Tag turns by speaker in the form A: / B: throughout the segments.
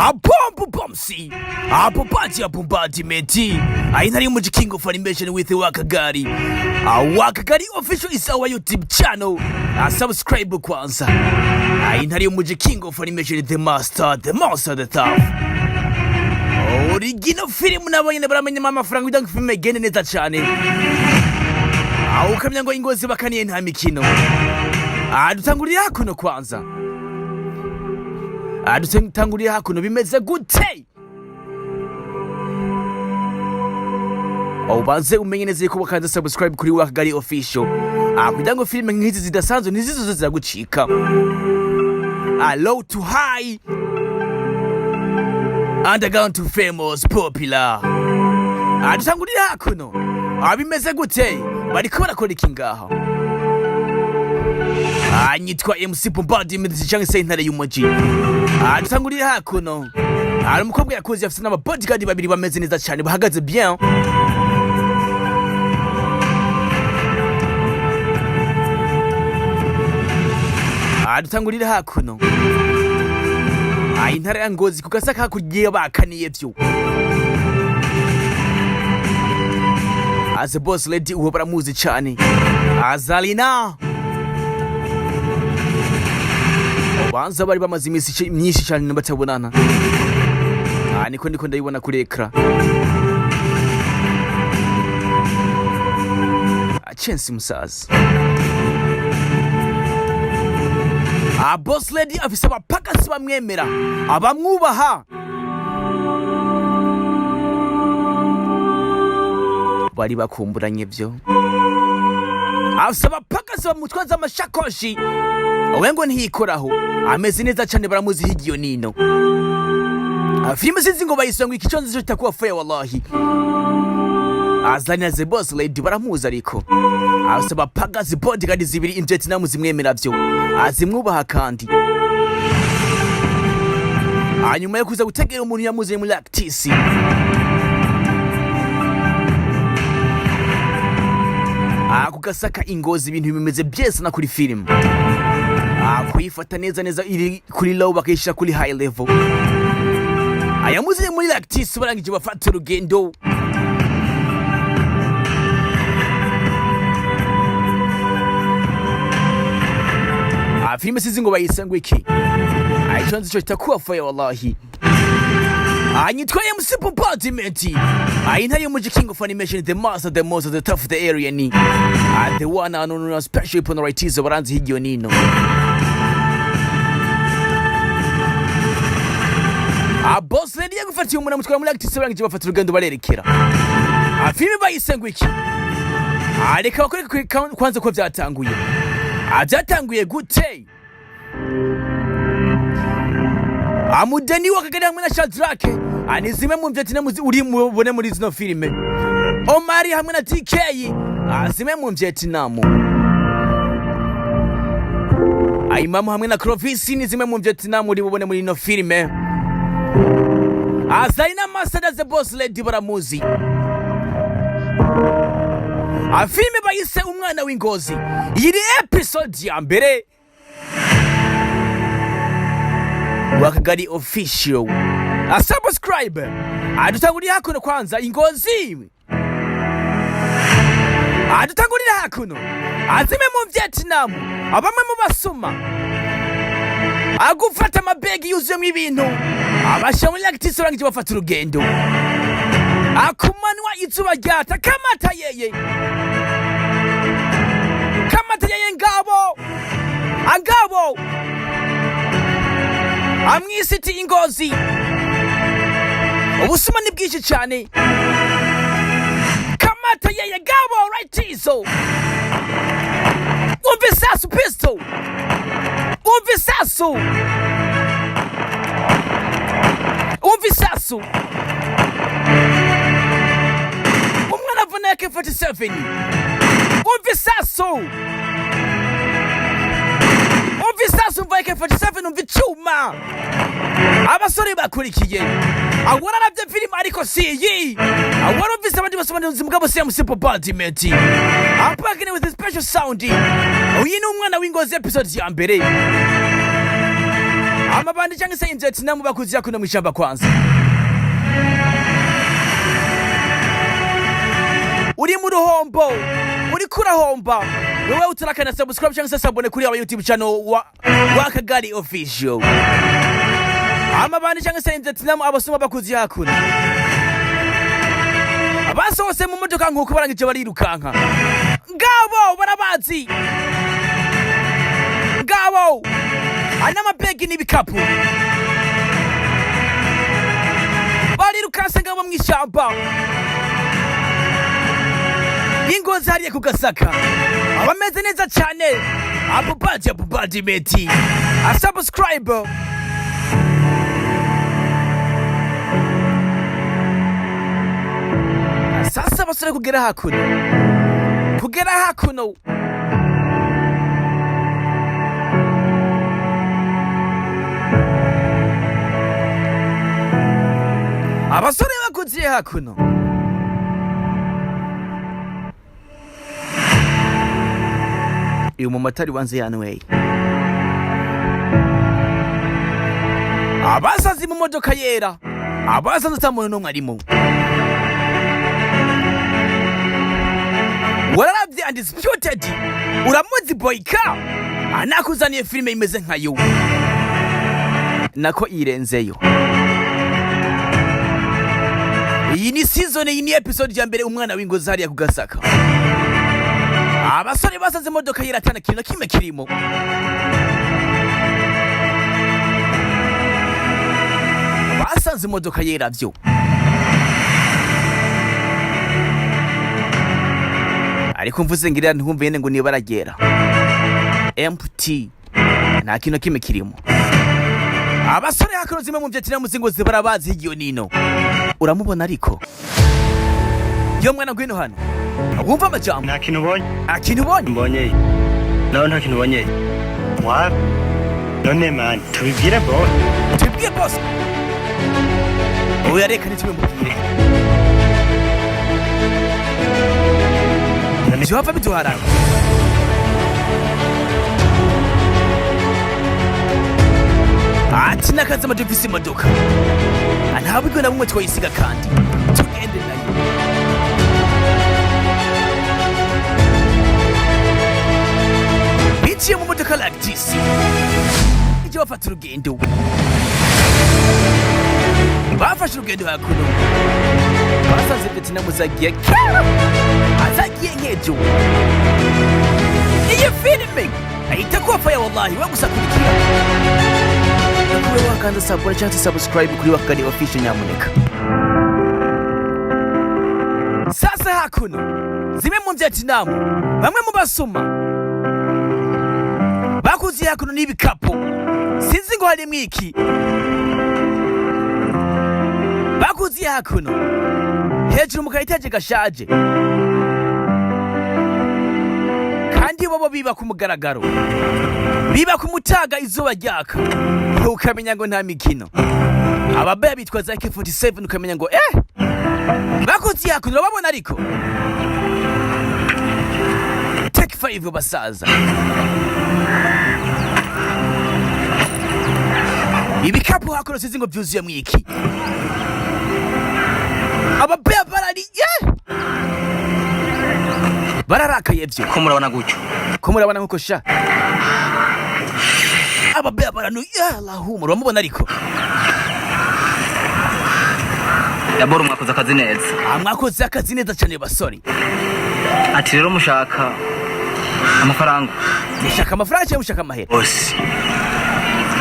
A: Abombu bomsi abobati abombardiment ainari muji king of animation with Wakagari. Wakagari official is our YouTube channel. Subscribe kwanza. Ainari muji king of animation, the master, the monster, the tough original film. Nabo nyene baramenyamo amafaranga kugira ngo filime igende neza cane. Aho ukamenya ngo ingozi bakaniye nta mikino. Dutangurira hakuno kwanza. Dutangurira hakuno, bimeze gute? Ubanze umenye neza yuko wakanze subscribe kuri Wakagari official, kugira ngo filime nk'izi zidasanzwe ntizizoze ziragucika. Low to high, underground to famous, popular. Dutangurira hakuno. Bimeze gute? Bariko barakora iki ngaha? Nyitwa MC Bombardiment cyangwa se intare y'umuji. Dutangurira hakuno. Hari umukobwa yakuze, afite n'aba bodyguard babiri bameze neza cyane, bahagaze bien. Dutangurira hakuno. Intara ya Ngozi ku gasaka hakurya bakaniye vyo. As a boss lady, uwo baramuzi cyane. Azalina ubanza bari bamaze iminsi myinshi cyane batabonana. Niko ndayibona kuri écran. Chance musaza. Boss lady afise abapagasi bamwemera, abamwubaha. Bari bakumburanye vyo. Afise abapagasi bamutwaza amashakoshi, we ngo ntiyikoraho, ameze neza cane, baramuzi higiyo nino. Filime sinzi ngo bayisonga iki, conzi kitakuwa fair wallahi. Azania the boss lady baramuzi, ariko afise abapagasi bodyguard zibiri in Vietnam zimwemera vyo, azimwubaha. Kandi hanyuma yo kuza gutegera umuntu yamuzanye muri Lactis, ako gasaka ingozi, ibintu bimeze byese na kuri film. Kuyifata neza neza, iri kuri low bakayishira kuri high level. Ayamuzanye muri Lactis, barangije bafata urugendo. Filime sinzi ngo bayise ngo iki. Ico nzi co kitakuwa fire wallahi. Nyitwa MC Bombardiment. Intare y'umuji, king of animation, the master, the most, the tough, the area ni the one and only special upon right is baranzi hirya nino. Boss lady yagufatiye umuntu amutwara muri Actis, barangije bafata urugendo barerekera. Filime bayise ngo iki? Reka bakwereke kwanza ko vyatanguye. Vyatanguye gute? Amudeni wa Kagari hamwe na Shadrake ni zimwe mu Vietnam uri mubone muri zino filime. Omari hamwe na TK, zimwe mu Vietnam. Imamu hamwe na Clovis ni zimwe mu Vietnam uri bubone muri ino filime. Zaina Masada the boss lady baramuzi. Filime bayise Umwana w'Ingozi. Iyi ni episode ya mbere. Wakagari official. Subscribe. Adutangurira hakuno kwanza ingozi. Adutangurira hakuno. Azime mu Vietnam, abamwe mu basuma. Agufata amabegi yuzuyemo ibintu. Abasha muri Lactis, barangije bafata urugendo. Akumanwa izuba ryata kamata yeye. Kamata yeye ngabo. Angabo. Amwisiti ingozi. Ubusuma ni bwinshi cyane. Kamata yeye gabo right izo. Umva isasu pistol. Umva isasu. Umva isasu. Umwana avuna AK-47. Umva isasu. Umva isasu, umva AK-47, umva icyuma. Abasore bakurikiye. Wararavye filime ariko si iyi. Warumvise abandi basobanuzi, mugabo si MC Bombardiment. I'm back with a special sound. Uyu ni Umwana w'Ingozi, episode ya mbere. Amabandi cyangwa se Vietnam bakuziye kuno mw'ishamba kwanza. Uri mu ruhombo, uriko urahomba wewe utarakana subscribe cyangwa se s'abonner kuri aba YouTube channel wa Kagari Official. Amabandi cyangwa se Vietnam, abasuma bakuziye hakuno, abasohotse mu modoka nkuko barangije barirukanka. Ngabo barabazi, ngabo ari n'amabegi n'ibikapu, barirukanse ngabo mu ishyamba ingozi hariya ku Gasaka. Abameze neza cyane, abubaji abubaji meti asubscribe. Sasa abasore kugera hakuno abasore bakuziye hakuno. Uyu mumotari wanze yanyweye, abasazi mu modoka yera, abasazi ata muntu n'umwe arimo. Wararavye Undisputed, uramuzi Boyka anakuzaniye filime imeze nkayo, nako irenzeyo. Iyi ni season, iyi ni episode ya mbere. Umwana w'ingozi hariya ku Gasaka, abasore basaze imodoka yera atana kintu na kimwe kirimo. Basanze imodoka yera vyo, ariko mvuze ngira ntumve nyene ngo niba baragera empty, nta kintu na kimwe kirimo. Abasore hakuno, zimwe mu vyatira muzingo barabazi higiyo nino. Uramubona ariko yo mwana, ngwino hano wumva amajambo.
B: Nta kintu ubonye?
A: Akintu ubonye?
B: Mbonye nawe nta kintu ubonye wa none man, tubibwire boss.
A: Tubibwire boss? Oya, reka ntitubimubwire.
B: None
A: vyohava biduharara. Ati nakazima dufise imodoka, nta buryo na bumwe twoyisiga kandi tugende nayo. Biciye mu modoka like this, ijya bafata urugendo, bafashe urugendo hakuno, basanze Vietnam zagiye kera, azagiye nk'ejo. Iyi filime ahita kuba ya wallahi, we gusa kurikira kube wakanda s'abonner cyangwa se subscribe kuri Wakari Official nyamuneka. Sasa hakuno zimwe mu Vietnam, bamwe mu basuma bakuziye hakuno n'ibikapu, sinzi ngo harimwo iki. Bakuziye hakuno hejuru mu kayitaje gashaje, kandi bobo biba ku mugaragaro, biba ku mutaga izuba ryaka, ukamenya ngo nta mikino. Ababaya bitwa za AK47, ukamenya ngo bakuziye hakuno, urababona ariko take five basaza. Ibikapu hakuno sinzi ngo byuzuyemo iki. Ababaya barari bararakaye byo.
C: Ko murabona gutyo?
A: Ko murabona nkuko sha ababaya baranu ya lahumura, uramubona ariko.
C: D'abord mwakoze akazi neza.
A: Ah, mwakoze akazi neza cyane basore.
C: Ati rero mushaka amafaranga?
A: Mushaka amafaranga cyangwa mushaka amahera?
B: Boss,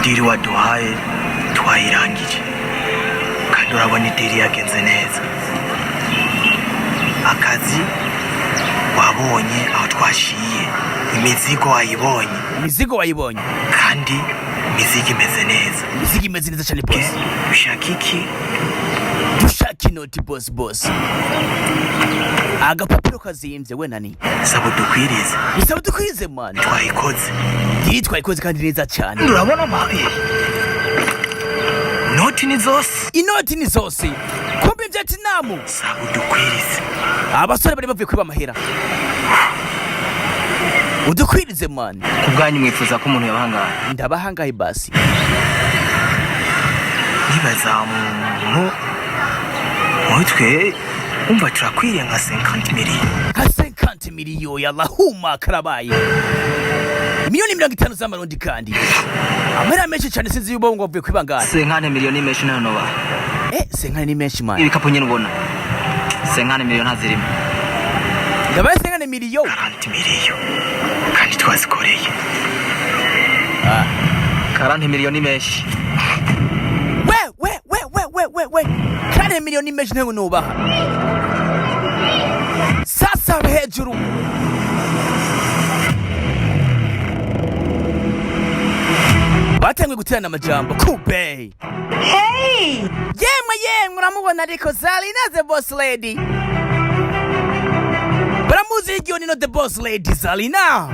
B: deal waduhaye twayirangije, kandi urabona i deal yagenze neza. Akazi wabonye aho twashiye, imizigo wayibonye.
A: Imizigo wayibonye.
B: Kandi imizigo imeze neza.
A: Imizigo imeze neza cyane boss.
B: Ushaka iki?
A: Dushaka inoti boss. Boss, agapapuro kazimvye we nani?
B: Saba udukwirize.
A: Bisaba dukwize man.
B: Twayikoze.
A: Iyi twayikoze kandi neza cyane.
B: Urabona mabi, noti ni zose.
A: Inoti ni zose, kumbe Vietnam.
B: Saba udukwirize.
A: Abasore bari bavuye kwiba amahera, udukwirize man.
C: Ku bwanyu mwifuza ko umuntu yabahangaye?
A: Ndabahangaye basi.
C: Nibaza mu muri twe umva turakwiriye nka 50 million.
A: Nka 50 miliyo ya lahuma, karabaye miliyoni 50 z'amarundi, kandi amahera menshi cyane. Sinzi yubo ngo avuye kwibangana.
C: 50 million ni menshi nayo noba.
A: 50 ni menshi, man.
C: Ibikapu nyine ubona 50 million ntazirimo.
A: Ndabaye 50 miliyo.
B: 40 miliyo kandi twazikoreye.
C: 40 million ni menshi.
A: We we we we we we we, kandi miliyoni menshi ntabwo nubaha. Sasa hejuru batanguye guterana amajambo kube.
D: Hey!
A: Yemwe yemwe, uramubona ariko Zalina the boss lady, baramuzi igihe nino the boss lady Zalina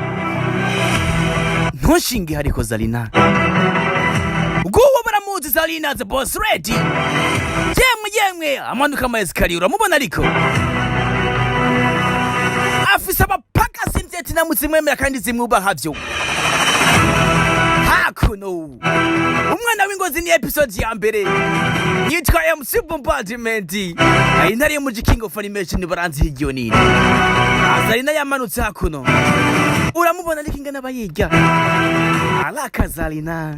A: ntushinge, ariko Zalina ubwo baramuzi Zalina the boss lady. Yemwe yemwe, amanuka ama escalier, uramubona ariko afise abapaka simvyetinamu zimwemera kandi zimwubaha vyo. Hakuno umwana w'ingozi ni episode ya mbere, yitwa MC Bombardment, intare yo muri King of Animation, baranzi hiryo nini. Azarina yamanutse hakuno, uramubona ariko ingana abayirya alaka Zarina,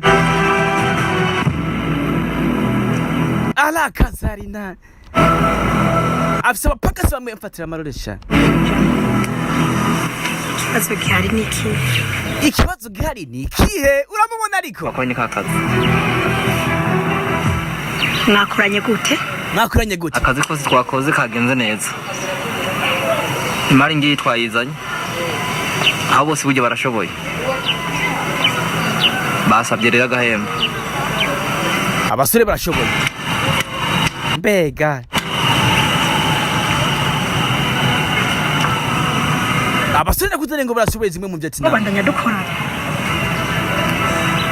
A: alaka Zarina afise abapakasi bamwe mfatira amaroresha.
D: Ikibazo gihari ni iki?
A: Ikibazo gihari ni ikihe? Uramubona ariko.
C: Bakoranye ka kazi.
D: Mwakoranye gute?
A: Mwakoranye gute?
C: Akazi kose twakoze kagenze neza, imari ngiyi twayizanye, aho bose burya barashoboye, basabye rero agahembo.
A: Abasore barashoboye mbega. Abasore nakuzane ngo barashoboye zimwe mu Vietnam.
D: Babandanya dukorana.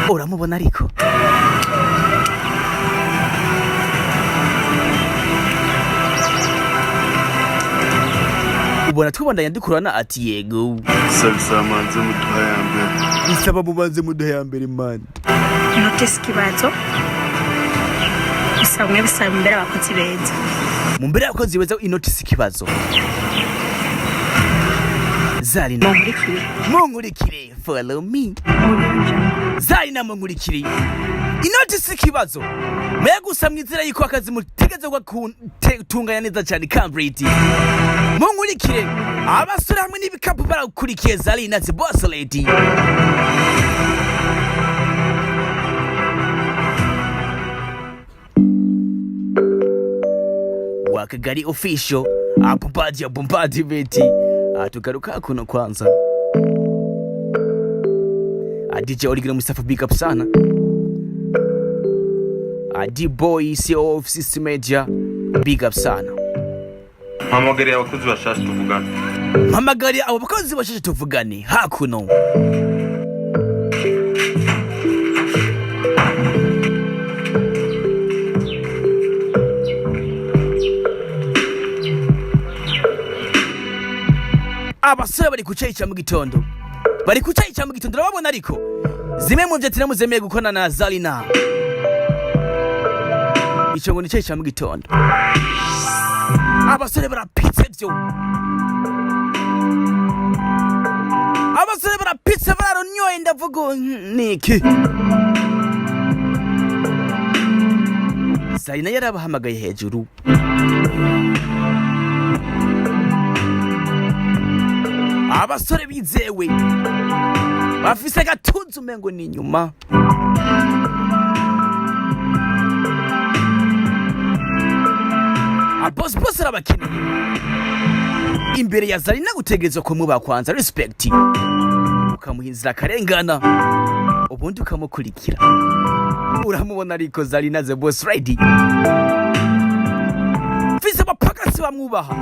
A: Uramubona ariko. Ubona twibandanya dukorana? Ati yego.
E: Bisaba manze muduha ya mbere.
A: Isaba mubanze muduhe ya mbere, man.
D: Notisi ikibazo bisaba umwe, bisaba imbere abakozi beza.
A: Mu mbere y'abakozi beza, inoti si ikibazo, Zarina.
D: Munkurikire.
A: Munkurikire, follow me, Zarina, munkurikire. Inoti si ikibazo mwe, gusa mwizera yuko akazi mutegeze gutunganya neza cyane. Cambridge, munkurikire. Abasore hamwe n'ibikapu barakurikiye Zarina the boss lady. Wa Kigali official apumpaji apumpaji beti atugaruka kuno kwanza. DJ Oligino Mustafa, big up sana. D Boy, CEO of System Media, big up sana.
E: Mpamagarire abakozi bashasha tuvugana.
A: Mpamagariye abo bakozi bashashe tuvugane hakuno. Abasore bari ku cayi ca mu gitondo, bari ku cayi ca mu gitondo, urababona ariko zimwe mu vyo zemeye gukorana na Zalina. Ico ngo ni cayi ca mu gitondo. Abasore barapitse vyo, abasore barapitse, bararonyoye. Ndavuga niki? Zalina yarabahamagaye hejuru. Abasore bizewe bafise agatuza umengo ni inyuma. Abosi bose arabakeneye imbere ya Zarina. Gutegerezwa kumuba kwanza respect, ukamuha inzira akarengana, ubundi ukamukurikira. Uramubona ariko Zarina the boss lady mfise abapagasi bamwubaha,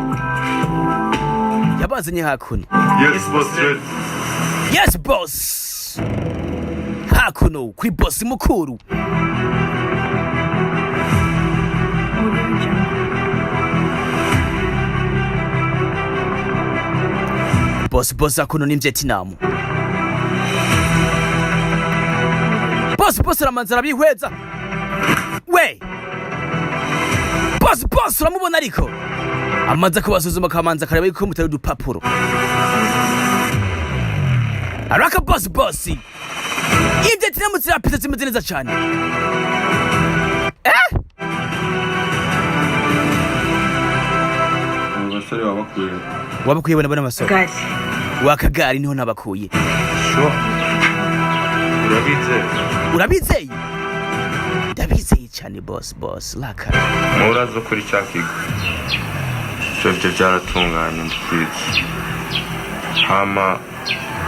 A: yabazanye hakuno.
E: Yes boss lady.
A: Yes boss, hakuno kuri boss mukuru. Boss boss hakuno ni Vietnam. Boss boss aramanza arabihweza we. Boss, boss, uramubona, ariko amaze kubasuzuma, akamanza akareba yuko mutari udupapuro. Araka boss, boss, ibyo tiramutse rapita zimeze neza cyane.
E: Abo basore wabakuye?
A: Wabakuye bona basore?
D: Gari.
A: Wakagari niho nabakuye.
E: Sure, urabizeye?
A: Urabizeye? Ndabizeye cyane, boss, boss, laka.
E: Mura zo kuri cya kigo ivyo byaratunganye, ndikwiza. Hama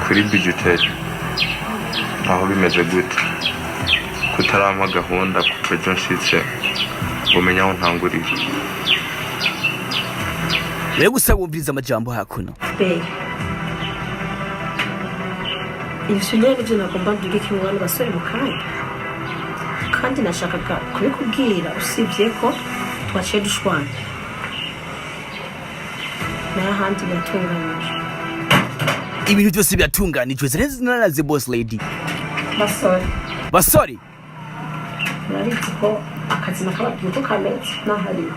E: kuri bijuteri aho bimeze gute, kutarampa gahunda kuva ejo nshitse ngo menye aho ntangurira?
A: Rero gusa wumviriza amajambo hakuno.
D: Be ibyo nyine nibyo nagomba mbwire mu bantu basore mu kanya, kandi nashakaga kubikubwira, usibye ko twaciye dushwana. Nayo ahandi biratunganyije.
A: Ibintu byose biratunganijwe naraze, boss lady.
D: Basore.
A: Basore.
D: Murabizi ko akazi nakababwiye uko kameze n'ahariho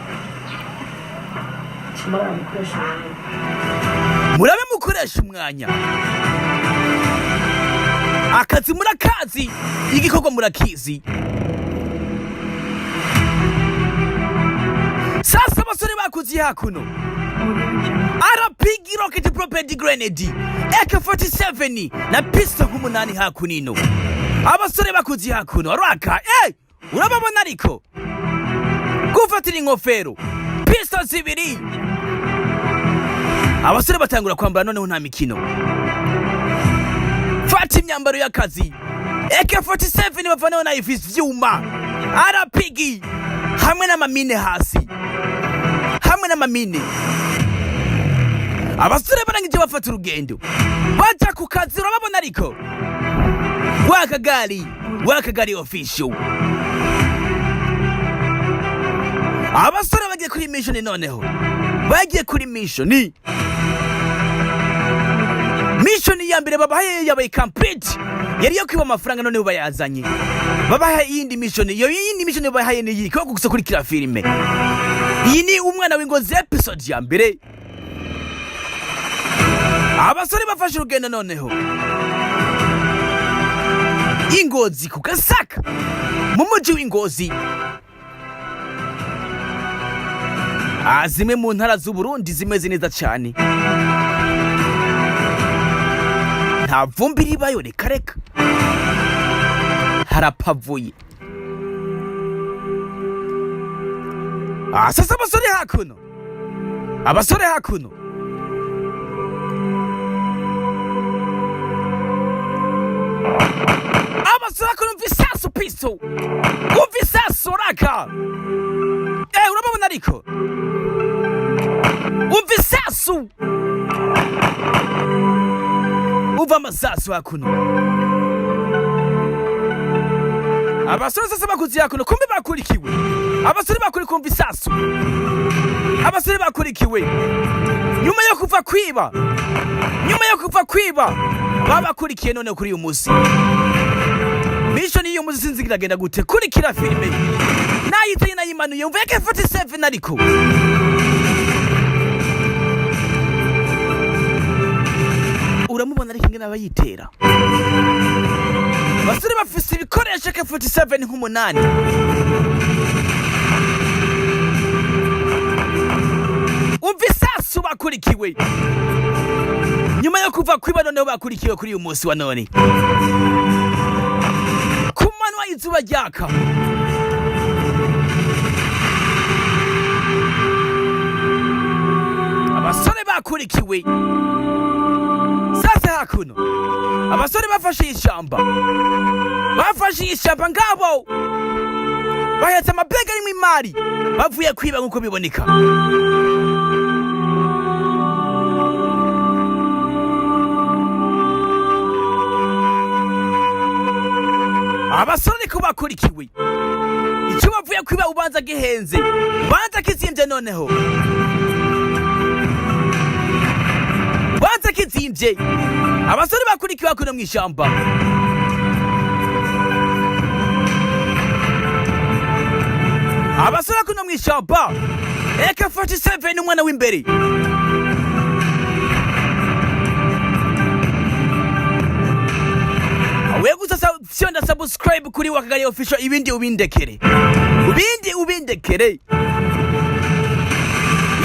D: kimara mukoresha umwanya.
A: Murabe mukoresha umwanya, akazi murakazi, igikorwa murakizi. Sasa abasore bakuziye hakuno, RPG, rocket propelled grenade, AK-47 na pistol nk'umunani hakunino. Abasore bakuziye hakuno raka, urababona, ariko gufatira inkofero, pistol zibiri. Abasore batangura kwambara noneho, nta mikino. Fata imyambaro y'akazi, AK-47 bavanaho na ifise ivyuma, RPG hamwe n'amamine hasi, hamwe n'amamine. Abasore barangije bafata urugendo baja ku kazi. Urababona, ariko wakagari, wakagari official. Abasore bagiye kuri mission noneho, bagiye kuri mission. Mission ya mbere babahaye yabaye complete, yari yo kwiba amafaranga. Noneho bayazanye, babahaye iyindi mission. Iyo yindi mission babahaye ni iyi ko gusa kurikira filime iyi ni Umwana w'Ingozi episode ya mbere. Abasore bafashe urugendo noneho Ingozi ku Gasaka, mu muji w'Ingozi. Zimwe mu ntara z'Uburundi zimeze neza cyane, nta vumbi ribayo, reka reka, harapavuye. Sasa abasore hakuno, abasore hakuno, abasore hakuno, umva isasu, piso, umva isasu raka. Urababona, ariko umva isasu, umva amasasu hakuno. Abasore sasa bakuze hakuno, kumbe bakurikiwe. Abasore bakurikiwe, umva isasu. Abasore bakurikiwe nyuma yo kuva kwiba, nyuma yo kuva kwiba babakurikiye. None kuri uyu munsi, mission y'uyu munsi sinzi iragenda gute. Kurikira filime, nayiteye, nayimanuye, umva AK-47, ariko uramubona, ariko ingene abayitera. Abasore bafise ibikoresho, AK-47 nk'umunani. Umva isasu. Bakurikiwe nyuma yo kuva kwiba, noneho bakurikiwe kuri uyu munsi wa none ku manywa, izuba ryaka. Abasore bakurikiwe. Sasa hakuno abasore bafashe ishyamba, bafashe ishyamba ngabo, bahetse amabega arimo imari bavuye kwiba nk'uko biboneka. Abasore ariko bakurikiwe, icyo bavuye kwiba ubanza gihenze, ubanza kizimvye noneho, ubanza kizimvye. Abasore bakurikiwe hakuno mw'ishyamba. Abasore hakuno. Mw'ishamba AK47, umwana w'imbere. We gusa fyonda subscribe kuri Wakagari Official, ibindi ubindekere, ibindi ubindekere.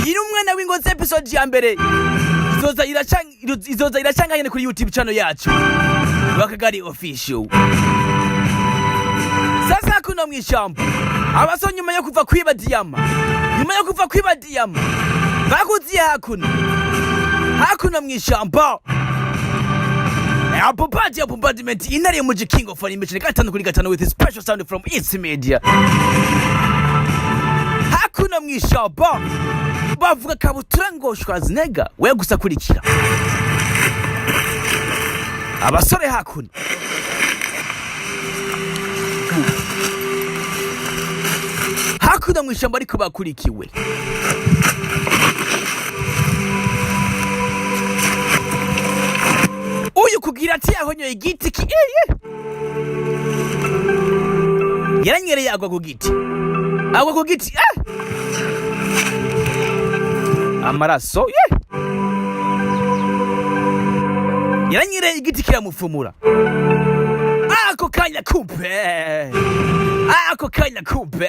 A: Iyi ni Umwana w'Ingozi, episode ya mbere izoza iracanganye kuri YouTube channel yacu Wakagari Official. Sasa kuno mw'ishamba, abaso nyuma yo kuva kwiba diyama, nyuma yo kuva kwiba diyama, bakuziye hakuno, hakuno mw'ishamba. Apopati ya bombardment inari muji, king of animation, 5 kuri 5 with special sound from East Media. Hakuno mw'ishamba bavuga kabutura ngo Schwarzenegger. We gusa kurikira abasore hakuno. Hakuno mw'ishamba, ariko bakurikiwe. Uyu kugira ati yahonyoye igiti ki iye yaranyereye, agwa ku giti, agwa ku giti, eh! Amaraso ye, yaranyereye, igiti kiramufumura ako kanya. Kumbe ako kanya, kumbe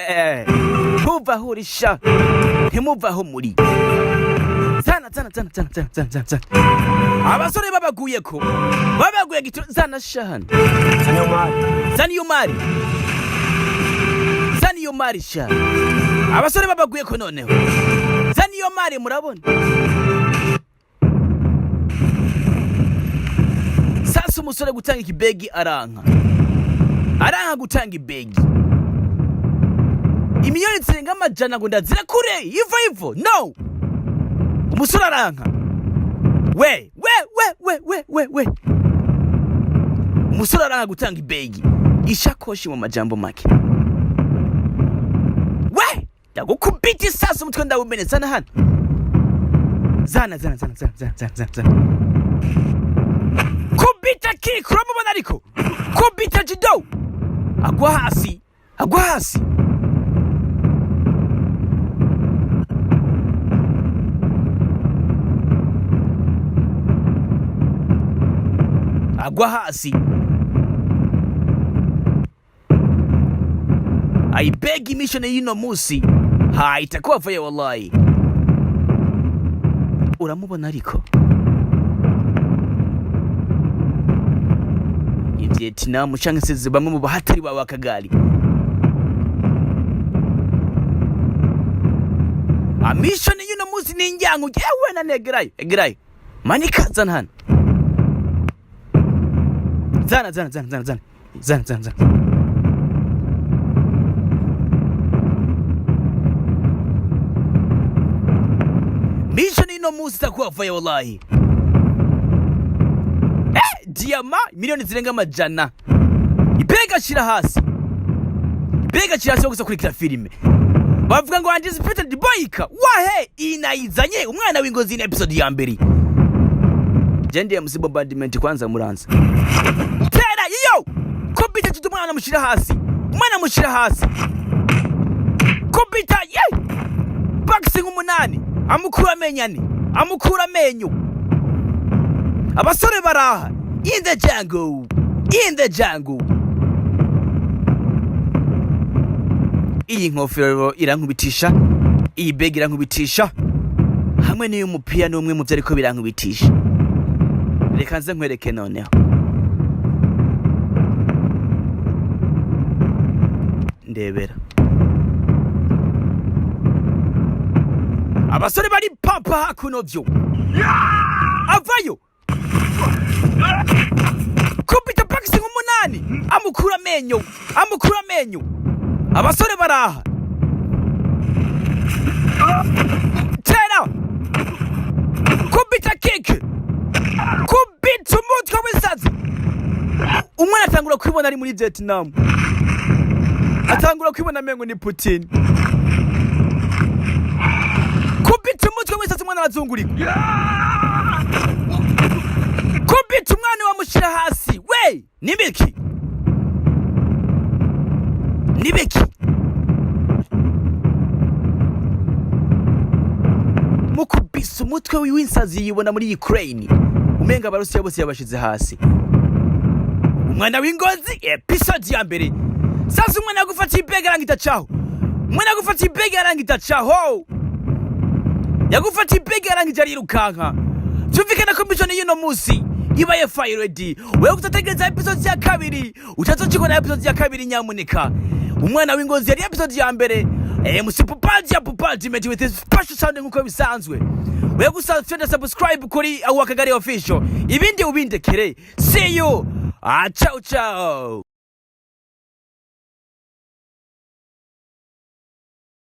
A: ntuva aho uri sha, ntimuva aho muri. Zana, zana, zana, zana, zana, zana, zana, zana. Abasore babaguyeko, babaguye gito. Zana shahana.
B: Zana iyo mari.
A: Zana iyo mari, zana iyo mari sha. Abasore babaguyeko noneho. Zana iyo mari. Murabona sasa umusore gutanga ikibegi aranka, aranka gutanga ibegi. Imiliyoni zirenga amajana ngo ndazirekure ivo ivo? No, umusore aranka. We we we we we we we, umusore aranka gutanga ibegi, ishakoshi mu majambo make. We, ndagukubita isasu umutwe ndawumene. Zana hano, zana, zana, zana, zana, zana, zana, zana, zana. Kubita kick, uramubona, ariko kubita judo, agwa hasi, agwa hasi. Agwa hasi. Aibegi mission y'ino musi haitakuwa faya wallahi. Uramubona, ariko Vietnam canke se bamwe mu bahatari ba Wakagari. A mission y'uno musi ni injyango yewe na negerayo, egerayo, manika, zana hano, zana, zana, zana, zana, zana, zana, zana, zana. Mission y'uno musi itakuwa faya wallahi. Eh, diyama miliyoni zirenga amajana. Ibega shira hasi, ibega shira hasi. Gusa kurikira filime, bavuga ngo Undisputed Boyka wahe inayizanye Umwana w'Ingozi ni episode ya mbere. Je MC Bombardment, kwanza muranza tera iyo kubita tutu. Umwana mushira hasi, umwana mushira hasi, kubita ye boxing umunani, amukura amenyo ane, amukura amenyo. Abasore baraha in the jungle, in the jungle. Iyi nkofero irankubitisha, iyi beg irankubitisha, hamwe n'uyu mupira n'umwe mu byo ariko birankubitisha. Reka nze nkwereke noneho. Ndebera abasore bari papa hakuno vyo avayo, kubita boxing umunani, amukura amenyo, amukura amenyo. Abasore baraha, tera, kubita kick, kubita umutwe w'isazi. Umwana atangura kwibona ari muri Vietnam, atangura kwibona amenyo ni Putin. Kubita umutwe w'isazi, umwana arazungurika. Kubita umwana wamushyira hasi. We, nibiki, nibiki? Kabisa umutwe w'insazi yibona muri Ukraine, umenga Abarusiya bose yabashize hasi. Umwana w'Ingozi, episode ya mbere. Sasa umwana yagufata ibega arangita caho, umwana yagufata ibega arangita caho, yagufata ibega arangije arirukanka. Vyumvikana ko mission y'uno musi ibaye failed. Wewe utategereza episode ya kabiri, utazocikwa na episode ya kabiri. Nyamuneka, Umwana w'Ingozi yari episode ya mbere. MC Pupaji ya Pupaji met with his special sound nkuko bisanzwe. Wewe gusa fyonda subscribe kuri Awa Kagari Official, ibindi ubindekere. See you, ah, ciao ciao.